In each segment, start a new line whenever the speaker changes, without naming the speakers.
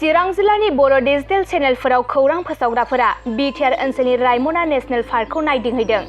चिरां जिल्लानि बर' डिजिटेल चेनेलफोराव खौरां फोसावग्राफोरा BTR ओनसोलनि रायमना नेशनेल पार्कखौ नायदिंहैदों।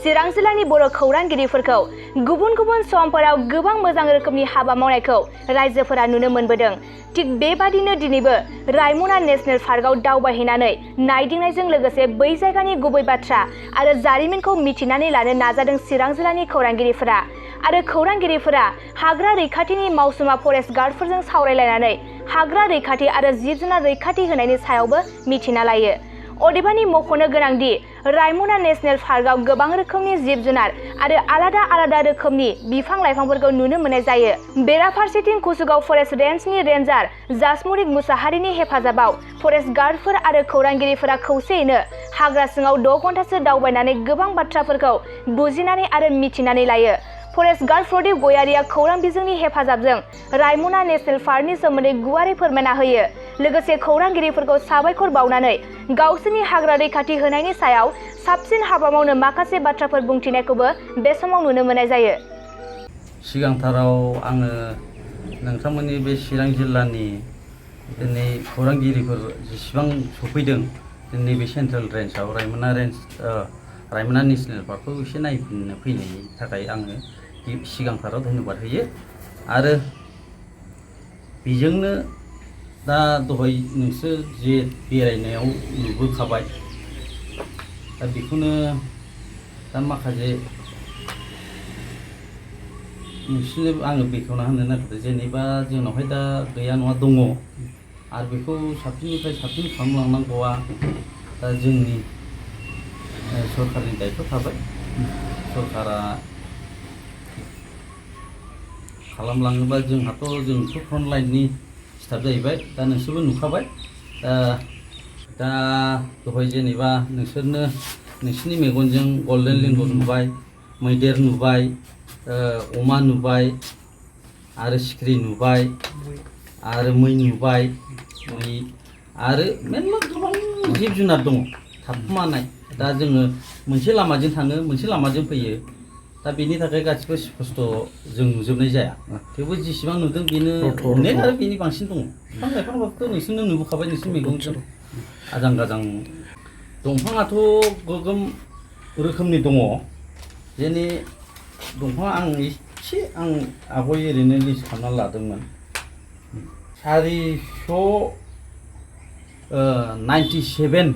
चिरां जिल्लानि बर' खौरांगिरिफोरखौ गुबुन गुबुन समफोराव गोबां मोजां रोखोमनि हाबा मावनायखौ रायजोफोरा नुनो मोनबोदों। थिग बेबादिनो दिनैबो रायमना नेशनेल पार्कआव दावबायहैनानै नायदिंनायजों लोगोसे बै जायगानि गुबै बाथ्रा आरो जारिमिनखौ मिथिनानै लानो नाजादों चिरां जिल्लानि खौरांगिरिफोरा। आरो खौरांगिरिफोरा हाग्रा रैखाथिनि मावसुमा फरेस्ट गार्डफोरजों सावरायलायनानै हाग्रा रैखाथि आरो जिब जुनार रैखाथि होनायनि सायावबो मिथिना लायो। अदेबानि मख'नो गोनांदि रायमना नेशनेल पार्कआव गोबां रोखोमनि जिब जुनार आरो आलादा आलादा रोखोमनि बिफां लाइफांफोरखौ नुनो मोननाय जायो। बेराफारसेथिं कुसुगाव फरेस्ट रेन्जनि रेन्जार जासमुरिक मुसाहारिनि हेफाजाबाव फरेस्ट गार्डफोर आरो खौरांगिरिफोरा खौसेयैनो हाग्रा सिङाव 6 घन्टासो दावबायनानै गोबां बाथ्राफोरखौ बुजिनानै आरो मिथिनानै लायो। फरेस्ट गार्ड प्रदीप गयारिया खौरां बिजोंनि हेफाजाबजों रायमना नेशनेल पार्कनि सोमोन्दै गुवारै फोरमायना होयो। लोगोसे खौरांगिरिफोरखौ साबायखर बावनानै गावसोरनि हाग्रा रैखाथि होनायनि सायाव साबसिन हाबा मावनो माखासे बाथ्राफोर बुंथिनायखौबो बे समाव नुनो मोननाय जायो।
सिगांथाराव आङो नोंथांमोननि बे चिरां जिल्लानि दिनै खौरांगिरिफोर जेसेबां सफैदों जोंनि बे सेन्ट्रेल रेन्जआव रायमना नेशनेल पार्कखौ एसे नायफिननो फैनायनि थाखाय आङो सिगांथाराव धन्यबाद होयो। आरो बेजोंनो दा दहाय नोंसोर जे बेरायनायाव नुबोखाबाय, दा बेखौनो दा माखासे नोंसोरनो आङो बेखेवना होनो नागिरदों। जेनेबा जोंनावहाय दा गैया नङा दङ, आरो बेखौ साबसिननिफ्राय साबसिन खालामलांनांगौआ दा जोंनि सरकारनि दायथ' थाबाय। सरकारा खालामलाङोबा जोंथ' फ्रन्ट लाइननि स्टाफ जाहैबाय। दा नोंसोरबो नुखाबाय। दा दहाय जेनेबा नोंसोरनि मेगनजों गल्डेन लेंगुर नुबाय, मैदेर नुबाय, अमा नुबाय, आरो सिख्रि नुबाय, आरो मै नुबाय, आरो मेरला गोबां जिब जुनार दङ थाखुमानाय। दा जोङो मोनसे लामाजों थाङो, मोनसे लामाजों फैयो। दा बेनि थाखाय गासिबो स्पस्ट जों नुजोबनाय जाया। थेवबो जेसेबां नुदों बेनो अनेक आरो बेनि बांसिन दङ। बिफां लाइफांफोरखौ नोंसोरनो नुबोखाबाय, नोंसोरनि मेगनजों आजां गाजां। दंफाङाथ' गोगोम रोखोमनि दङ। जेने दंफाङा आं आगय ओरैनो लिस्ट खालामना लादोंमोन। 497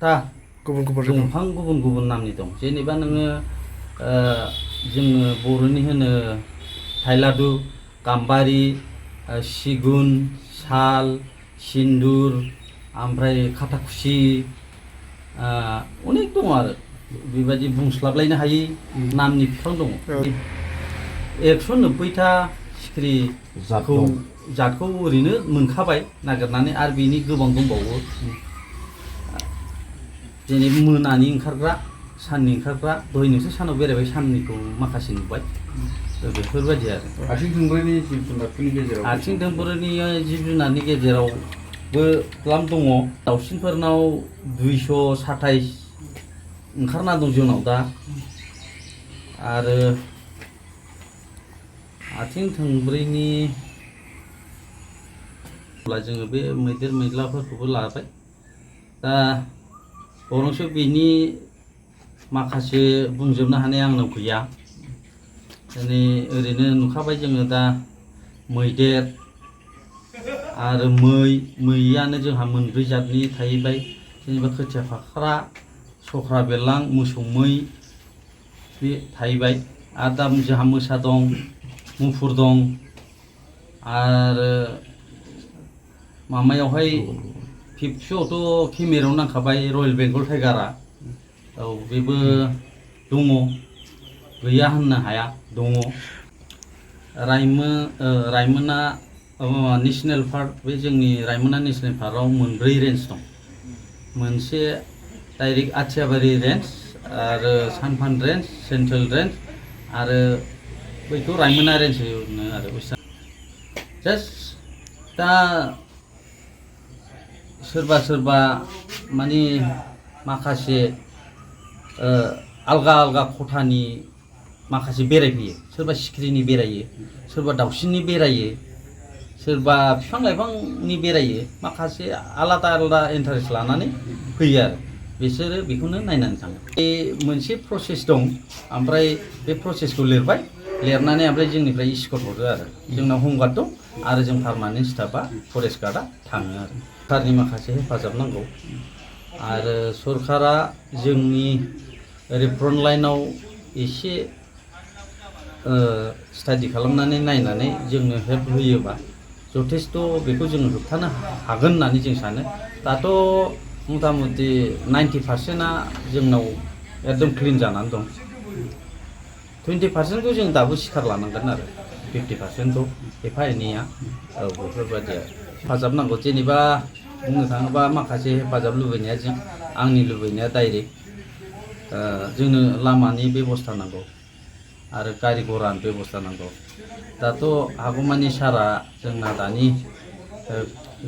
ता दंफां गुबुन गुबुन नामनि दं। जेनेबा नोङो जोङो बर'नि होनो थाइलादु, गाम्बारि, सिगुन, साल, सिन्दुर, ओमफ्राय खाथाखुसि, अनेक दङ आरो बेबायदि बुंस्लाबलायनो हायै नामनि बिफां दङ। 190ता सिख्रि जातखौ ओरैनो मोनखाबाय नागिरनानै, आरो बेनि गोबां दंबावो। जेनेबा मोनानि ओंखारग्रा, साननि ओंखारग्रा। दहाय नोंसोर सानाव बेरायबाय, साननिखौ माखासे नुबाय। बेफोरबायदि आरो आथिं थोंब्रैनि जिब जुनारनि गेजेरावबो द्लाम दङ। दाउसिनफोरनाव 227 ओंखारना दं जोंनाव दा। आरो आथिं थोंब्रैनि जोङो बे मैदेर मैलाफोरखौबो लाबाय। दा बरंसो बेनि माखासे बुंजोबनो हानाय आंनाव गैया। ओरैनो नुखाबाय जोङो दा मैदेर आरो मैयानो जोंहा मोनब्रै जातनि थाहैबाय। जेनेबा खोथिया फाख्रा, सख्रा बेरलां, मोसौ मै बे थाहैबाय। आरो दा जोंहा मोसा दं, मुफुर दं, आरो माबायावहाय 50आवथ' केमेरायाव नांखाबाय रयेल बेंगल टाइगारा। औ बेबो दङ, गैया होननो हाया, दङ। रायमना नेशनेल पार्क, बे जोंनि रायमना नेशनेल पार्कआव मोनब्रै रेन्ज दं। मोनसे डाइरेक्ट आथियाबारि रेन्ज, आरो सानफान रेन्ज, सेन्ट्रेल रेन्ज, आरो बैखौ रायमना रेन्ज होनो आरो जास्ट दा सोरबा माने माखासे आलगा आलगा खथानि माखासे बेरायफैयो। सोरबा सिख्रिनि बेरायो, सोरबा दाउसिननि बेरायो, सोरबा बिफां लाइफांनि बेरायो माखासे आलादा आलादा इन्टारेस्ट लानानै फैयो आरो बिसोरो बेखौनो नायनानै थाङो बे मोनसे प्रसेस दं ओमफ्राय बे प्रसेसखौ लिरबाय लिरनानै ओमफ्राय जोंनिफ्राय स्कट हरो आरो जोंनाव हमगार्ड दं आरो जों पार्मानेन्ट स्टाफआ फरेस्ट गार्डआ थाङो आरो सरकारनि माखासे हेफाजाब नांगौ आरो सरकारा जोंनि ओरै फ्रन्ट लाइनाव एसे स्टाडि खालामनानै नायनानै जोंनो हेल्प होयोबा जथेस्थ' बेखौ जोङो होबथानो हागोन होननानै जों सानो दाथ' मथा मथि 90%आ जोंनाव एकदम क्लिन जानानै दं 20%खौ जों दाबो सिखार लानांगोन आरो 50%खौ एफा एनैया औ बेफोरबायदि हेफाजाब नांगौ जेनेबा बुंनो थाङोबा माखासे हेफाजाब लुबैनाया जों आंनि लुबैनाया डाइरेक्ट जोंनो लामानि बेबस्था नांगौ आरो गारि घरानि बेबस्था नांगौ दाथ' हागौमानि सारा जोंना दानि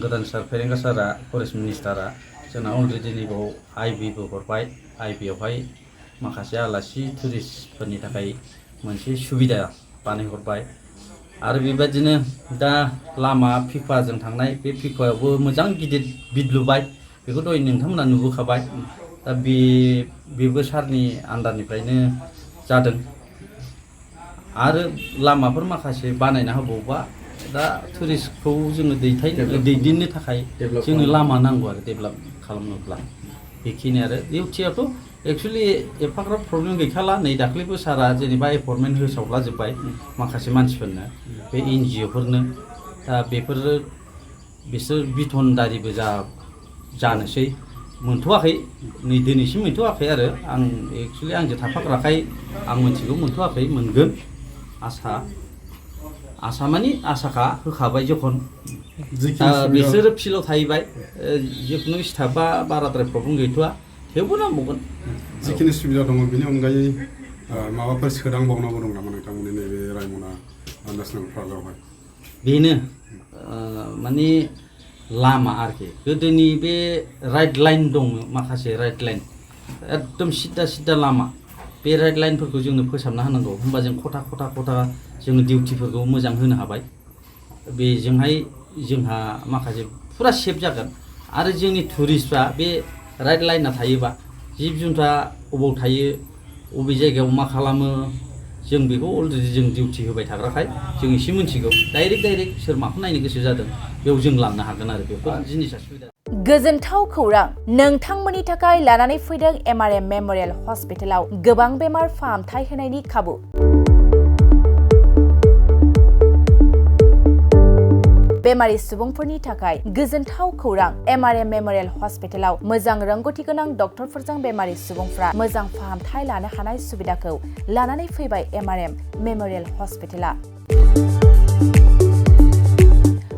गोदान सार फेरेंगा सारा फरेस्ट मिनिस्टारा जोंना अलरेडि नैबाव आइबिबो हरबाय आइबियावहाय माखासे आलासि टुरिस्टफोरनि थाखाय मोनसे सुबिदा बानायहरबाय आरो बेबायदिनो दा लामा फिफाजों थांनाय बे फिफायावबो मोजां गिदिर बिद लुबाय बेखौ दहाय नोंथांमोना नुबोखाबाय दा बेबो सारनि आन्दारनिफ्रायनो जादों आरो लामाफोर माखासे बानायना होबावबा दा टुरिस्टखौ जोङो दैदेननो थाखाय जोंनो लामा नांगौ आरो डेभेलप खालामनोब्ला बेखिनि आरो इउटिआवथ' एक्सुवेलि एफाग्राब प्रब्लेम गैखाला नै दाख्लैबो सारा जेनेबा एपइन्टमेन्ट होसावला जोब्बाय माखासे मानसिफोरनो बे एनजिअफोरनो दा बिसोर बिथनदारिबो जानोसै मोनथ'वाखै नै दिनैसिम मोनथ'वाखै आरो आं एक्सुवेलि आंजों थाफाग्राखाय आं मिथिगौ मोनथ'वाखै मोनगोन आसा मानि आसाखा होखाबाय जखन बिसोरो फिल्डआव थाहैबाय जिखुनु स्टाफआ बाराद्राय प्रब्लेम गैथ'वा थेवबो नांबावगोन
जिखिनि सुबिदा दङ बेनि अनगायै माबाफोर सोदांबावनांगौ दं नामा नोंथांमोननि नैबे रायमना नेसनेल पार्कआवहाय
बेनो माने लामा आरोखि गोदोनि बे राइट लाइन दङ माखासे राइट लाइन एकदम सिदा लामा बे राइट लाइनफोरखौ जोंनो फोसाबना होनांगौ होमबा जों खथा जोङो डिउटिफोरखौ मोजां होनो हाबाय बेजोंहाय जोंहा माखासे फुरा सेफ जागोन आरो जोंनि टुरिस्टफ्रा बे राइट लाइना थायोबा जिब जुन्थुआ अबाव थायो अबे जायगायाव मा खालामो जों बेखौ अलरेडि जों डिउटि होबाय थाग्राखाय जों एसे मिथिगौ डाइरेक्ट सोर माखौ नायनो गोसो जादों बेयाव जों लांनो हागोन आरो बेफोर जिनिसा सुबिदा
गोजोनथाव खौरां नोंथांमोननि थाखाय लानानै फैदों MRM मेम'रियेल हस्पिटालाव गोबां बेमार फाहामथाय होनायनि खाबु बेमारि सुबुंफोरनि थाखाय गोजोनथाव खौरां MRM मेम'रियेल हस्पिटालाव मोजां रोंगौथि गोनां डक्टरफोरजों बेमारि सुबुंफ्रा मोजां फाहामथाय लानो हानाय सुबिदाखौ लानानै फैबाय MRM मेम'रियेल हस्पिटाला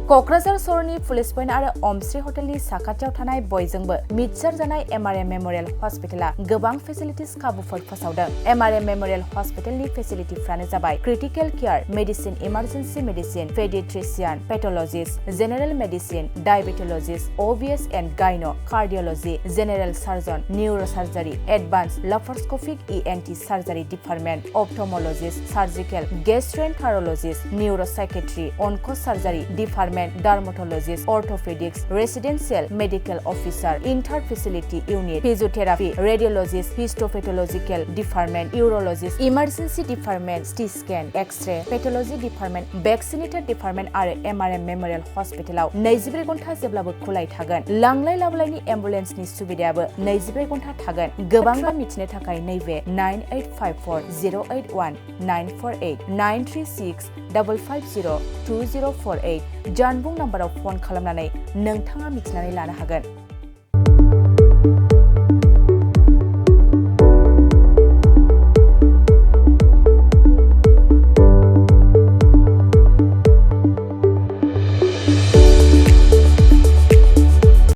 क'क्राझार सहरनि पुलिस पइन्ट आरो अमश्री हटेलनि साखाथियाव थानाय बयजोंबो मिथिसार जानाय MRM मेम'रियेल हस्पिटाला गोबां फेसिलिटिस खाबुफोर फोसावदों MRM मेम'रियेल हस्पिटालनि फेसिलिटिफ्रानो जाबाय critical care medicine emergency medicine paediatrician pathologist general medicine diabetologist OBS and gyno cardiology general surgeon neurosurgery advance laparoscopic ENT surgery department ophthalmologist surgical gastroenterologist neuropsychiatry onco surgery department dermatologist orthopaedics residential medical officer inter facility unit physiotherapy radiologist histopathological department urologist emergency department CT scan x-ray pathology department vaccinator department आरो MRM memorial हस्पिटालाव 24 घन्टा जेब्लाबो खुलाय थागोन लांलाय लाबोलायनि एम्बुलेन्सनि सुबिदायाबो 24 घन्टा थागोन गोबां मिथिनो थाखाय नैबे 9854081948 93655020048 जानबुं नाम्बाराव फन खालामनानै नोंथाङा मिथिनानै लानो हागोन।